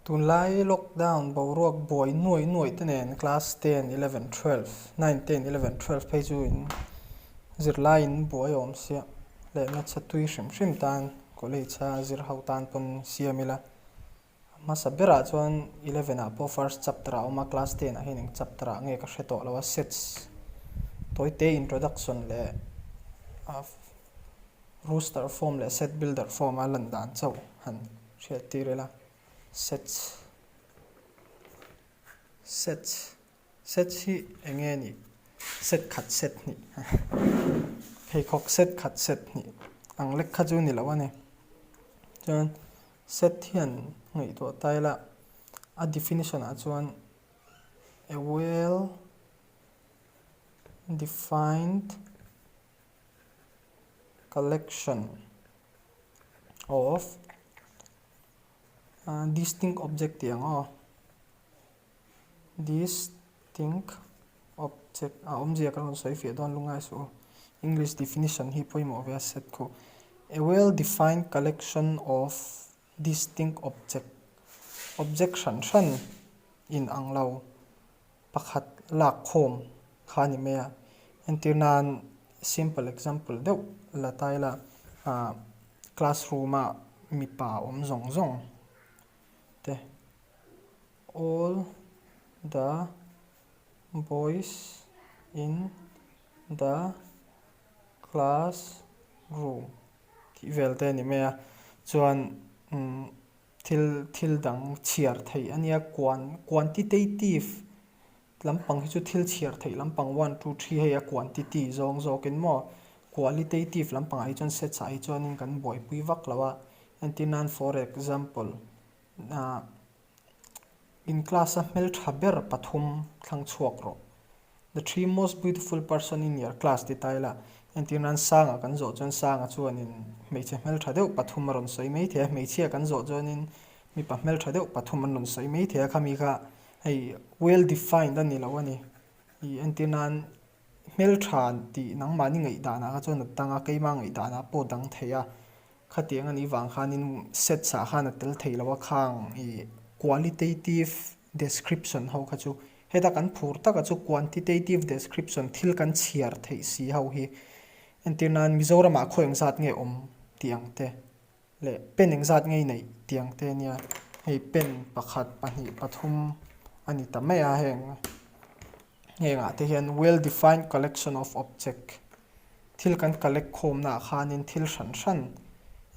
Tunlai lockdown boruak buai nuai nuai te nen class ten, eleven, twelve, nine, ten, eleven, twelve phei chu in zirlai in buai awm sia leh nasa tui hrim hrim tan college a zir ho tan pawn siam ila a hmasa berah chuan eleven ah pawh first chapter ah a awm a class ten ah hian eng chapter ah nge ka hre tawh lo a sets tawite introduction leh rooster form leh set builder form a lan dan chauh han hriat tir ila sets sets sets hi eng nge nih set khat set hnih pheikhawk set khat set hnih ang lek kha chu ni lo a ni chuan set hian ngaihtuah ta ila a definition ah chuan a well defined collection of distinct object tih ang aw distinct object a awmzia ka rawn sawi fiah dawn lungai suh u english definition hi pawimawh ve a set khu a well defined collection of distinct object object hran hran in ang lo pakhat lak khawm kha a ni mai a entir nan simple example deuh la ta ila ah classroom a mipa awm zawng zawng te all the boys in the classroom tih vel te a ni mai a chuan umm. Thil thil dang chhiar theih a nia quantitative lampang hi chu thil chhiar theih lampang one two three hei a quantity zawng zawkin maw qualitative lampangah hi chuan sets ah hi chuanin kan buaipui vak lo a entir nan for example ah in class a hmeltha ber pathum thlang chhuak rawh. The three most beautiful person in your class ti ta ila, entir nan Sanga kan zawh chuan Sanga chuanin hmeichhe hmeltha deuh pathum a rawn sawi mai thei a, hmeichhia kan zawh chuanin mipa hmeltha deuh pathum an rawn sawi mai thei a, khami kha hei well defined a ni lo a ni. Ih entir nan hmeltha tih nangmahni ngaihdanah kha chuan a dang a, keima ngaihdanah pawh a dang thei a, khatiang a nih vang khanin sets ah khan a tel thei lo a, khang ih qualitative description ho kha chu heta kan phur taka chu quantitative description thil kan chhiar theih si ho hi entir nan Mizoramah khaw engzat nge awm tih ang te leh pen engzat nge i neih tih ang te ania hei pen pakhat pahnih pathum a ni ta mai a heng hengah te hian well defined collection of object Thil kan collect khawmna ah khanin thil hran hran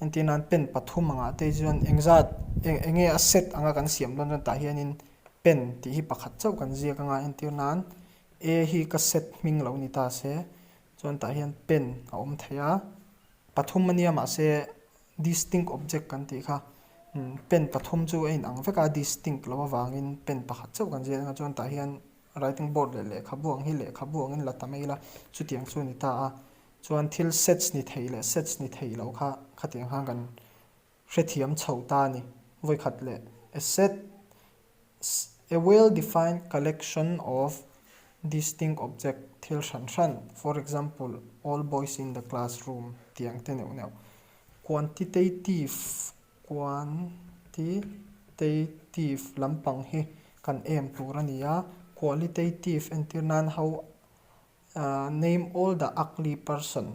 entir nan pen pathum angah te chuan engzat eng enge a set anga kan siam dawn chuan tah hianin pen tih hi pakhat chauh kan ziak anga entir nan A hi ka set hming lo ni ta se chuan tah hian pen a awm thei a pathum ania mahse distinct object kan tih kha pen pathum chu a inang vek a distinct loh avangin pen pakhat chauh kan ziak anga chuan tah hian Writing board leh lehkhabu ang hi lehkhabu angin la ta mai ila, chutiang chu a ni ta a. Chuan thil sets ni thei leh sets ni thei lo kha khatiang khan kan hrethiam chho ta a ni. Vawikhat leh a set, a well defined collection of distinct object, thil hran hran, for example, all boys in the classroom tiang te neuh neuh. Quantitative Quantitative lampang hi kan em tur a ni a, qualitative entir nan ho name all the ugly person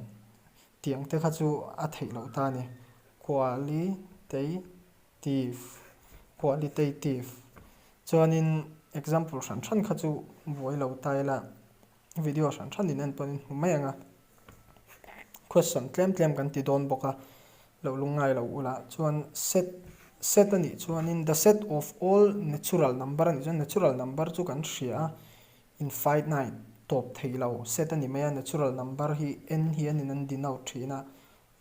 tih ang te kha chu a theih loh ta a ni. Qualitative Qualitative chuanin example hran hran kha chu buai lo ta ila video hran hran in en pawhin hmu mai ang a. Question tlem tlem kan ti dawn bawk a, lo lungngai lo ula chuan set set a nih chuanin the set of all natural number a nih chuan natural number chu kan hria a, infinite tawp thei lo set a ni mai a, natural number hi n hi anin an denote thin a,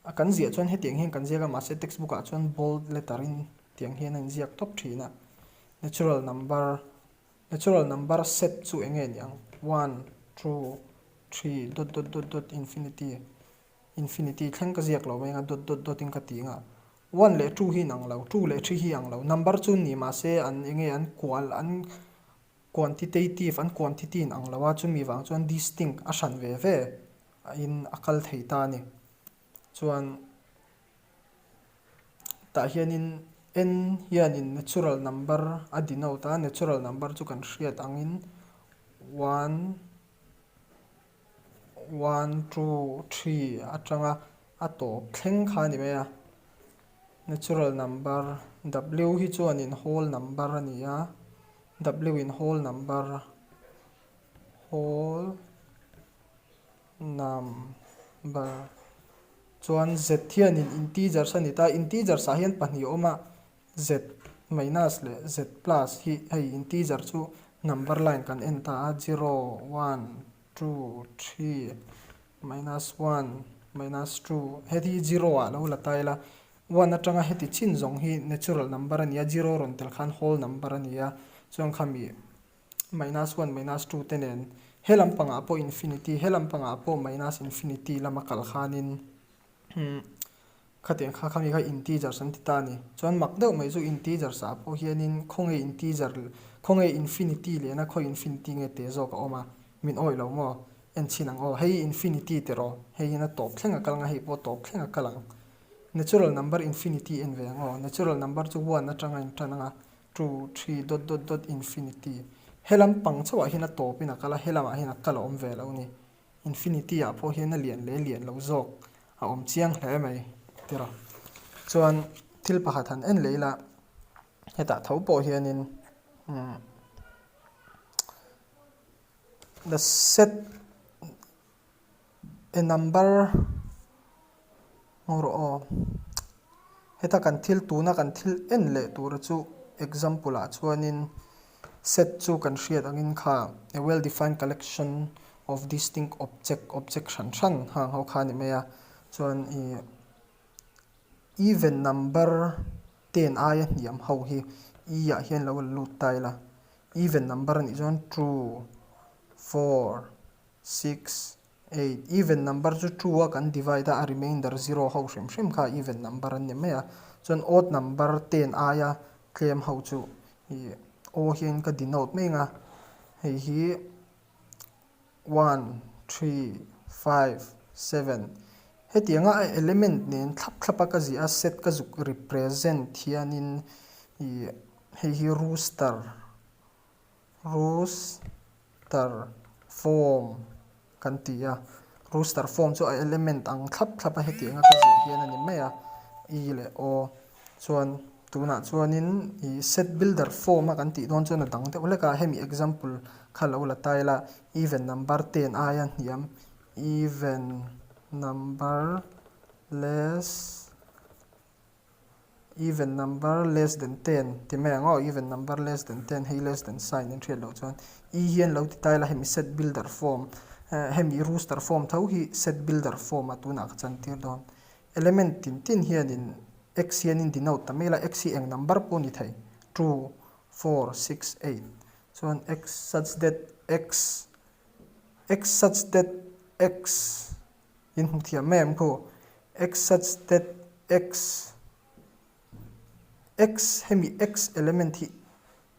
a kan ziah chuan hetiang hian kan ziak a mahse textbook ah chuan bold letter in tiang hian a inziak tawp thin a, natural number Natural number set chu eng nge ni ang? One, two, three, dot dot dot dot infinity, infinity thleng ka ziak lo mai anga dot dot dot in ka ti anga. One leh two hi in ang lo, two leh three hi ang lo. Number chu ni mahse an eng nge an kual an quantitative an quantity in ang lo a chumi vang chuan distinct a hran ve ve in a kal thei ta a ni. Chuan tah hianin. N hianin natural number a denote a, natural number chu kan hriat angin one, one, two, three atanga a tawp thleng kha a ni mai a. Natural number W hi chuanin whole number a ni a, W in whole number, whole number chuan Z hianin integers a ni ta, integers ah hian pahnih a awm a, Z minus leh Z plus hi hei integer chu number line kan en ta a, zero, one, two, three, minus one, minus two heti hi zero ah lo la ta ila, one atanga heti chin zawng hi natural number a ni a, zero rawn tel khan whole number a ni a, chuan khami minus one minus two te nen he lampangah pawh infinity he lampangah pawh minus infinity lama kal khanin khatiang kha khami kha integers an ti ta a ni. Chuan mak deuh mai chu integers ah pawh hianin khawnge integer khawnge infinity lehna khawi infinity nge te zawk a awm a, min awih lo maw? En chhin ang aw, hei infinity ti rawh, hei hian a tawp thleng a kal ang a, hei pawh tawp thleng a kal ang. Natural number infinity en ve ang aw, natural number chu one atanga intan ang a, Two, three, dot dot dot infinity. He lam pang chauhah hian a tawpin a kal a, he lamah hian a kal a awm ve lo ni. Infinity ah pawh hian a lian leh lian lo zawk a awm chiang hle mai tiraw. Chuan thil pakhat han en leh ila hetah tho pawh hianin umm the set A number ngaw rawh aw. Heta kan thil tuna kan thil en leh tura chu example ah chuanin set chu kan hriat angin kha a well defined collection of distinct object object hran hran hang ho kha a ni mai a chuan ih even number ten aia hniam ho hi e ah hian lo la lut ta ila even number a nih chuan two four Six, eight, even number chu two a kan divide a, a remainder zero ho hrim hrim kha even number an ni mai a. Chuan odd number ten aia tlem ho chu ih O hian ka denote mai ang a, hei hi one, three, five, seven hetianga a element nen thlap thlap a ka ziah a set ka zuk represent hianin ih hei hi rooster Rooster form kan ti a, rooster form chu a element ang thlap thlap a hetiang a ka ziah hian a ni mai a, i leh aw chuan tunah chuanin ih set builder form a kan tih dawn chuan a dang deuh hlek a, hemi example kha lo la ta ila even number ten aia hniam even number less Even number less than ten ti mai ang aw, even number less than ten hei less than sign in hriat loh chuan i hian lo ti ta ila hemi set builder form eh hemi rooster form tho hi set builder form ah tunah ka chantir dawn. Element tin tin hianin x hianin denote ta mai ila x hi eng number pawh ni thei two, four, six, eight chuan x such that x x such that x In hmu thiam mai ang khu. X such that x x hemi x element hi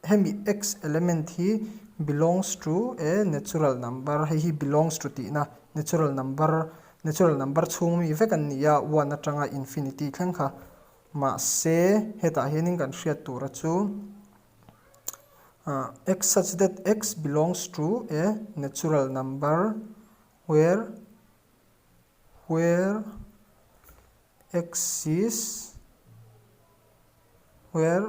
hemi x element hi belongs to a natural number hei hi belongs to tihna natural number natural number chhung mi vek an ni a one atanga infinity thleng kha mahse hetah hianin kan hriat tura chu ah x such that x belongs to a natural number Where where x is where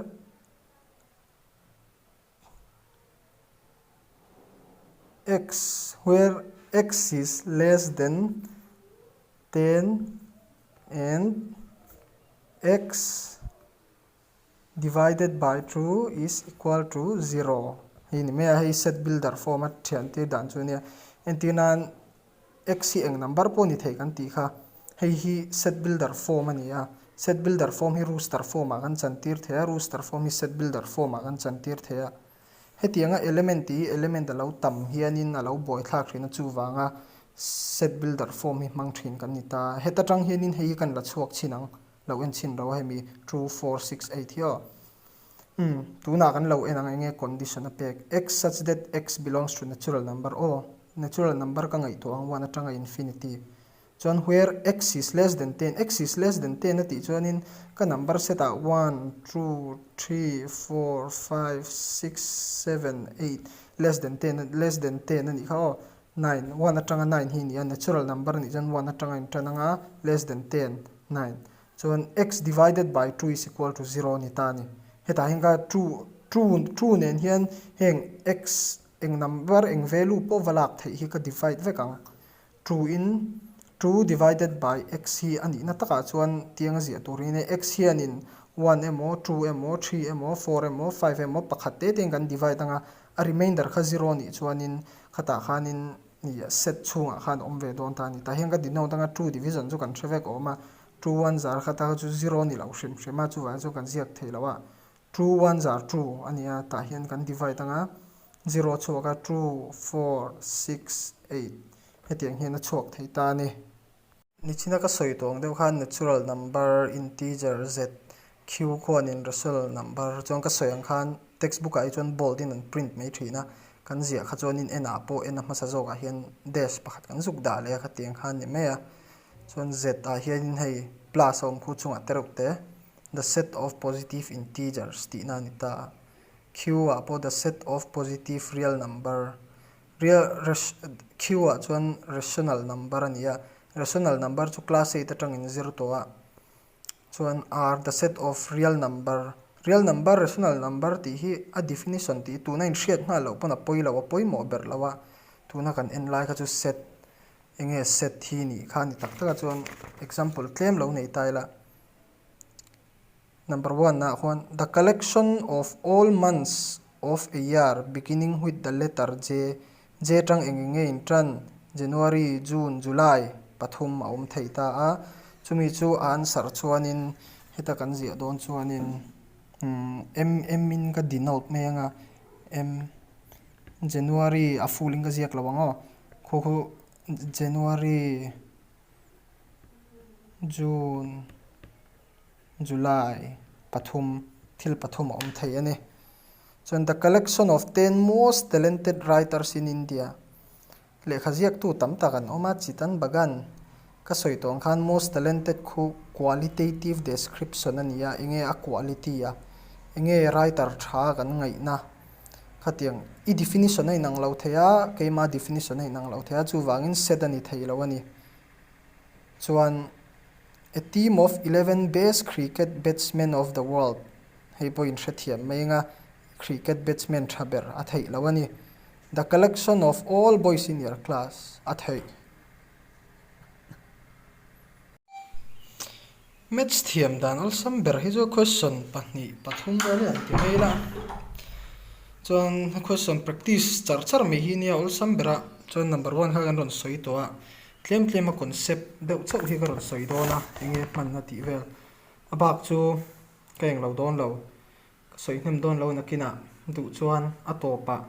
x where x is less than 10 and x Divided by 2 is equal to zero hei ni mai a, hei set builder form a thian tir dan chu ania. Entir nan x hi eng number pawh ni thei kan tih kha, hei hi set builder form a ni a, set builder form hi rooster form ah kan chan tir thei a, rooster form hi set builder form ah kan chan tir thei a. Hetianga element tih hi element a lo tam hianin a lo buaithlak thin a, chuvanga set builder form hi hmang thin kan ni ta. Heta tang hianin hei hi kan la chhuak chhin ang. Lo en chhin ro a hemi two four six eight hi aw. Umm tunah kan lo en ang enge condition a pek x such that x belongs to natural number aw natural number ka ngaihtuah ang one atanga infinity. Chuan where x is less than ten, x is less than ten a tih chuanin ka number set ah one, two, three, four, five, six, seven, eight less than ten less than ten a nih kha aw, nine, one atanga nine hi a ni a, natural number a nih chuan one atanga intan anga less than ten, nine. Chuan x divided by two is equal to zero a ni ta a ni. Hetah hian ka two, two, two nen hian heng x eng number eng value pawh va lak theih hi ka divide vek ang. Two in two divided by x hi a nihna takah chuan tiang a ziah tur hi nia. X hianin one emaw, two emaw, three emaw, four emaw, five emaw pakhat te tein kan divide anga a remainder kha zero a nih chuanin khatah khanin ih set chhungah khan a awm ve dawn ta a ni. Tah hian ka denote anga two division chu kan hre vek awm a, two one zar kha ta kha chu zero a ni lo hrim hrim a, chuvangin chuan kan ziak thei lo a. Two one zar two a nia, tah hian kan divide anga zero a chhuak a, two, four, six, eight hetiang hian a chhuak thei ta a ni. Nichina ka sawi tawh ang deuh khan natural number, integer, z, q khuanin rational number chuan ka sawi ang khan textbook ah hi chuan bold in an print mai thin a, kan ziah kha chuanin en ah pawh en a hmasa zawkah hian dash pakhat kan zuk dah leh a khatiang khan ni mai a, chuan z ah hianin hei plus a awm khu chungah te reuh te. The set of positive integers tihna a ni ta a. Q ah pawh the set of positive real number, real Q ah chuan rational number a ni a, rational number chu class eight atangin zir tawh a, chuan R the set of real number, real number rational number tih hi a definition tih hi tuna inhriat nghal loh pawn a pawi lo, a pawimawh ber lo a, tuna kan en lai kha chu set eng nge set hi nih kha a ni tak tak a chuan example tlem lo nei ta ila. Number one ah khuan the collection of all months of a year beginning with the letter J, J tang eng eng nge in tan, January, June, July pathum a awm thei ta a, chumi chu a answer chuanin heta kan ziah dawn chuanin umm M M in ka denote mai anga M January a full in ka ziak lo ang aw khu khu January. June, July pathum thil pathum a awm thei a ni. Chuan the collection of ten most talented writers in India lehkha ziaktu tam tak an awm a, Chitan Bagan ka sawi tawh ang khan most talented khu qualitative description a ni a, enge a quality a, enge writer tha kan ngaihna khatiang i definition a inang lo thei a, keima definition a inang lo thei a, chuvangin set a ni thei lo a ni. Chuan a team of 11 best cricket batsmen of the world hei pawh inhrethiam mai anga cricket batsman tha ber a theih loh a ni. The collection of all boys in your class a theih. Maths thiam dan awlsam ber hi chu question pahnih pathum vel hi an ti mai la. Chuan question practice char char mai hi nia awlsam ber a, chuan number one kha kan rawn sawi tawh a, tlem tlem a concept deuh chauh hi ka rawn sawi dawn a, enge hmanna tih vel. A bak chu ka englo dawn lo, ka sawi hnem dawn lo nakinah duh chuan a tawpah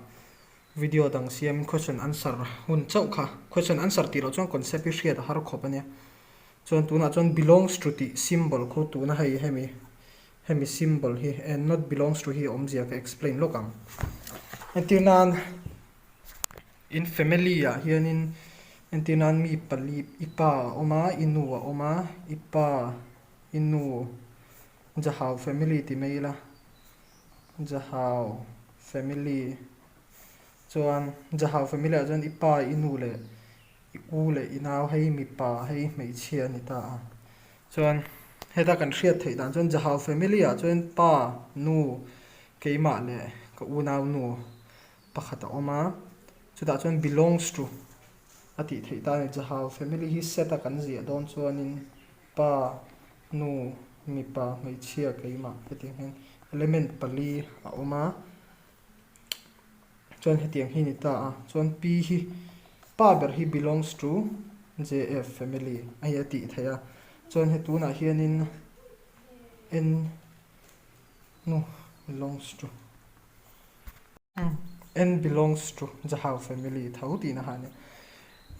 video dang siamin question answer hun chauh kha, question answer tih loh chuan concept hi hriat a har khawp a nia. Chuan tunah chuan belongs to tih symbol khu tuna hei hemi hemi symbol hi and not belongs to hi a awmzia ka explain lawk ang. Entir nan in family ah hianin entir nan mi pali i pa a awm a i nu a awm a i pa i nu Jahau family ti mai ila Jahau family chuan Jahau family ah chuan i pa i nu leh I u leh i nau hei mipa hei hmeichhia a ni ta a. Chuan heta kan hriat theih dan chuan Jahau family ah chuan pa, nu, keimah leh ka unau nu pakhat a awm a. Chutah chuan belongs to a tih theih ta a ni. Jahau family hi set a kan ziah dawn chuanin pa, nu, mipa, hmeichhia, keimah hetiang hian element pali a awm a. Chuan hetiang hi ni ta a, chuan P hi pa ber hi belongs to JF family a hi a tih theih a, chuan he tunah hianin N nu belongs to N belongs to Jahau family tho tihna kha a ni.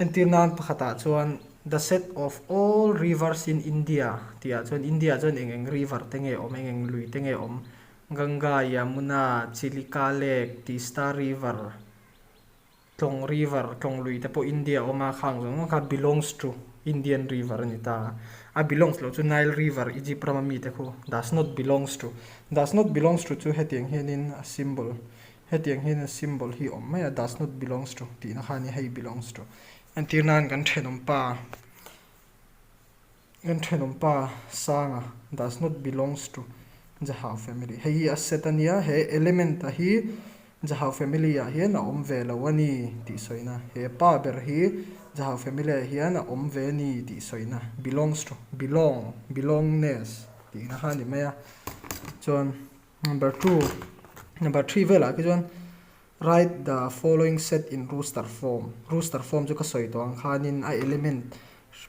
Entir nan pakhatah chuan the set of all rivers in India tihah chuan India ah chuan eng eng river te nge awm eng eng lui te nge awm Ganga, Yamuna, Chilika Lake, Tista River, Tlawng River, Tlawng lui te pawh India a awm a, khang zawng zawng kha belongs to Indian River a ni ta a. A belongs loh chu Nile River, Egypt rama mite khu does not belongs to. Does not belongs to chu hetiang hianin a symbol, hetiang hianin a symbol hi awm mai a, does not belongs to tihna kha a ni, hei belongs to. Entir nan kan thenawm pa, kan thenawm pa Sanga does not belongs to Jahau family. Hei hi a set a nia, he element a hi Jahau family ah hian a awm ve lo a ni tih sawina. He pa ber hi Jahau family ah hian a awm ve a ni tih sawina. Belongs to, belong, belongness tihna kha a ni mai a. Chuan number two, number three velah khi chuan write the following set in roster form. Roster form chu ka sawi tawh ang khanin a element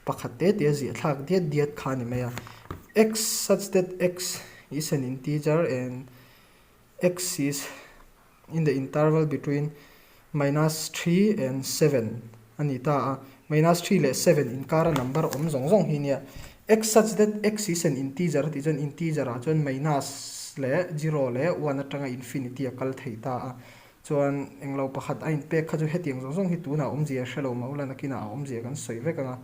pakhat te te a ziah thlak diat diat kha a ni mai a. X such that x is an integer and X is in the interval between minus 3 and 7 a ni ta a, minus 3 leh 7 inkara number awm zawng zawng hi nia. X such that x is an integer a tih chuan integer ah chuan minus leh zero leh one atanga infinity a kal thei ta a. Chuan englo pakhat a inpek kha chu hetiang zawng zawng hi tunah awmzia hre lo mah ula nakinah a awmzia kan sawi vek ang a.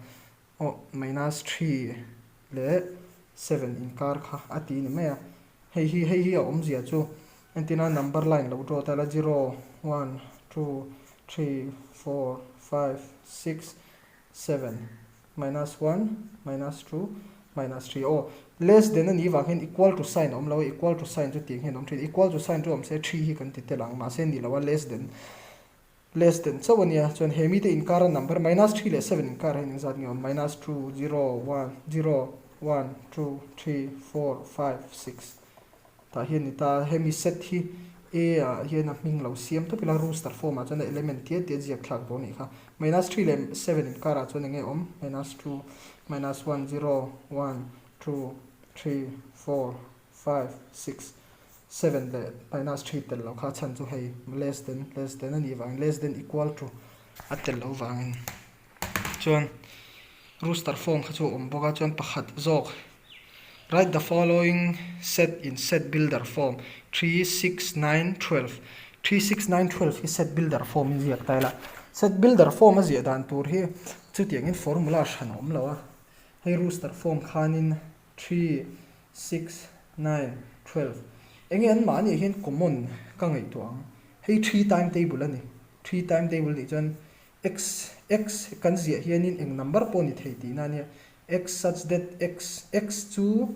Aw minus 3 leh 7 inkar kha a ti ni mai a. Hei hi hei hi a awmzia chu entina number line lo draw ta ila zero, one, two, three, four, five, six, seven, minus one, minus two, minus three aw less than a nih vang hian equal to sign a awm lo a equal to sign chu tiang hian a awm thin equal to sign chu awm se three hi kan ti tel ang mahse ni lo a less than Less than chauh a nia, chuan he mite inkara number minus 3 leh 7 inkar hian engzat nge awm? Minus 2, 0, 1, 0, 1, 2, 3, 4, 5, 6 tah hian ni ta. Hemi set hi A ah hian a hming lo siam tawp ila rooster form ah chuan a element tiat tiat ziak thlak dawn anih kha. Minus 3 leh 7 inkar ah chuan enge awm? Minus 2, minus 1, 0, 1, 2, 3, 4, 5, 6. 7 leh minus 3 tel loh kha a chhan chu hei less than less than a nih vangin less than equal to a tel loh vangin chuan rooster form kha chu a awm bawk a chuan pakhat zawk write the following set in set builder form 3 6 9 12 3 6 9 12 hi set builder form in ziak ta ila set builder form a ziah dan tur hi chutiangin formula hran a awm lo a hei rooster form khanin 3 6 9 12 Enge an mahni hian common ka ngaihtuah ang. Hei 3 time table a ni. 3 time table nih chuan x x kan ziah hianin eng number pawh ni thei tihna a nia. X such that x x chu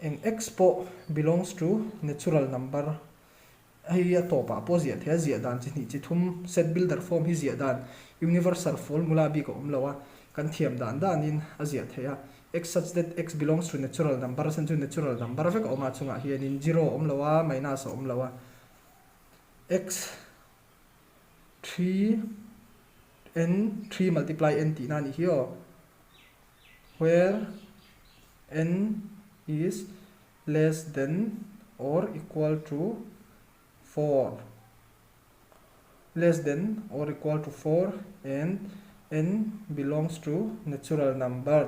eng x pawh belongs to natural number Hei hi a tawpah pawh ziah theih a, ziah dan chi hnih chi thum, set builder form hi ziah dan universal formula bik a awm lo a, kan thiam dan danin a ziah theih a. X such that x belongs to natural number a chhan chu natural number vek a awm a, chungah hianin zero a awm lo a, minus a awm lo a. X 3 n 3 multiply n tihna a nih hi aw. Where n is less than or equal to 4 less than or equal to 4 and n belongs to natural number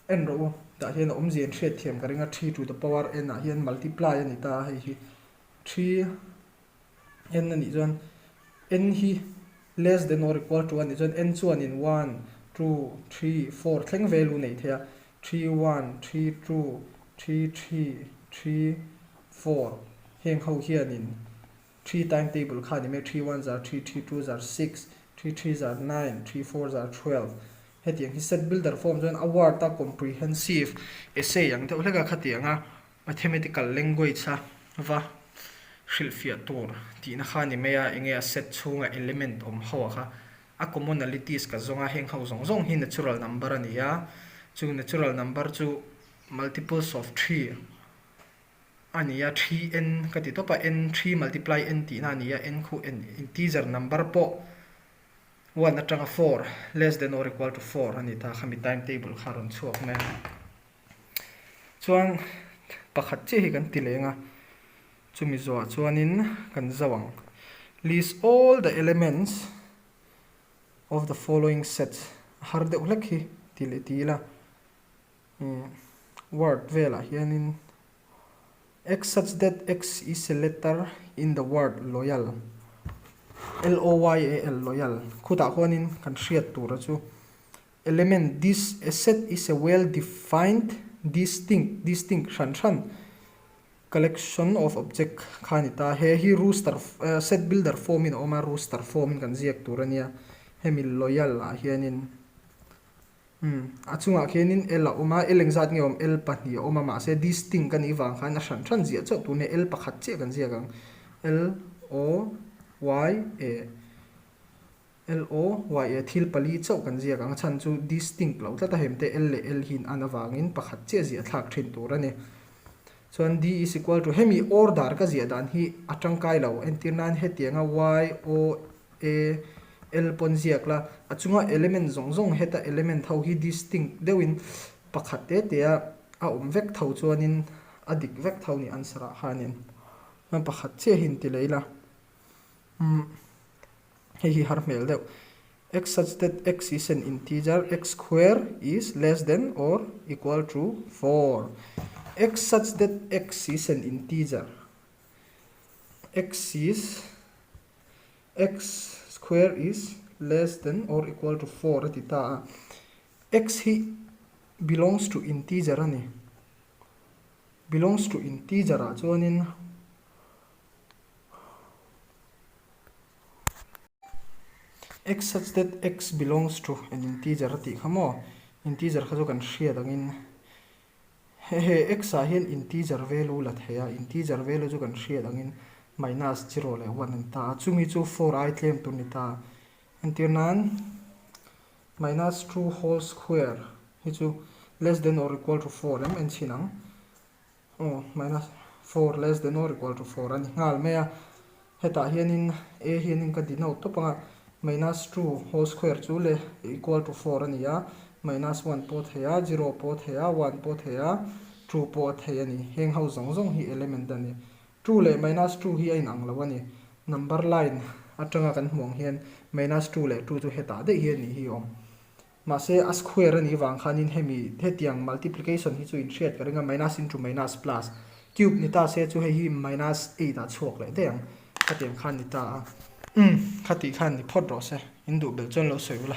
en rawh u tah hian a awmzia in hriat thiam ka ring a 3 to the power n ah hian multiply a ni ta a hei hi 3 n a nih chuan n hi less than or equal to a nih chuan n chuanin 1 2 3 4 thleng vel u nei thei a 3 1 3 2 3 3 3 4 heng ho hianin 3 time table kha a ni mai 3 1 zar 3 3 2 zar 6 3 3 zar 9 3 4 zar 12 hetiang hi set builder form chuan a word a comprehensive essay ang deuh hlek a khatiang a Mathematical language a va hrilhfiah tur tihna kha a ni mai a, enge a set chhunga element awm ho a kha a commonalities ka zawng a, heng ho zawng zawng hi natural number a ni a, chu natural number chu multiples of 3 a ni a, 3n ka ti tawp a, n 3 multiply n tihna a ni a, n khu n integer number pawh 1 atanga 4 less than or equal to 4 a ni ta, khami time table kha a rawn chhuak mai a. Chuan pakhat chiah hi kan ti leng a, chumi zawhah chuanin kan zauh ang. List all the elements of the following sets a har deuh hlek hi ti leh ti ila word velah hianin x such that x is a letter in the word loyal L O Y A L loyal khutah khuanin kan hriat tura chu. Element this a set is a well defined distinct distinct hran hran collection of object kha a ni ta. He hi rooster set builder form in a awm a, rooster form in kan ziak tur a nia. Hemi loyal ah hianin umm a chungah khianin L a awm a, L engzat nge a awm? L pahnih a awm a, mahse distinct a nih vang khan a hran hran ziah chauh tur nia L pakhat chiah kan ziak ang. L O Y A. L O Y A thil pali chauh kan ziak ang a chhan chu distinct lo tlat a hemte L leh L hi in an avangin pakhat chiah ziah thlak thin tur a ni. Chuan D is equal to hemi order ka ziah dan hi a tangkai lo entir nan hetianga Y O A L pawn ziak la a chunga element zawng zawng heta element ho hi distinct deuhin pakhat te te a a awm vek tho chuanin a dik vek tho ni answer ah khanin pakhat chiah hi in ti leh ila umm. Hei hi har hmel deuh. X such that x is an integer, x square is less than or equal to 4. X such that x is an integer, x is x square is less than or equal to 4 a ti ta a. X hi belongs to integer a ni. Belongs to integer ah chuanin X such that x belongs to an integer a tih kha maw? Integer kha chu kan hriat angin hehe x ah hian integer value la thei a, integer value chu kan hriat angin minus zero leh one a ni ta a, chumi chu four ai tlem tur a ni ta. Entir nan minus two whole square hi chu less than or equal to four em en chhin ang. Aw, minus four less than or equal to four a ni nghal mai a. Hetah hianin a hianin ka denote tawp ang a, minus two whole square chu le equal to four a ni a, minus one pawh a thei a, zero pawh a thei a, one pawh a thei a, two pawh a thei a ni. Heng ho zawng zawng hi element a ni. Two leh minus two hi a inang lo a ni. Number line atanga kan hmuh ang hian minus two leh two chu hetah daih hi a nih hi awm. Mahse, a square a nih vang khanin hemi hetiang multiplication hi chu in hriat ka ring a, minus into minus plus cube ni ta se chu hei hi minus eight ah chhuak leh daih ang khatiang khan ni ta a. Umm, khatih khan ni phawt rawh se, in duh belh chuan lo sawi ula.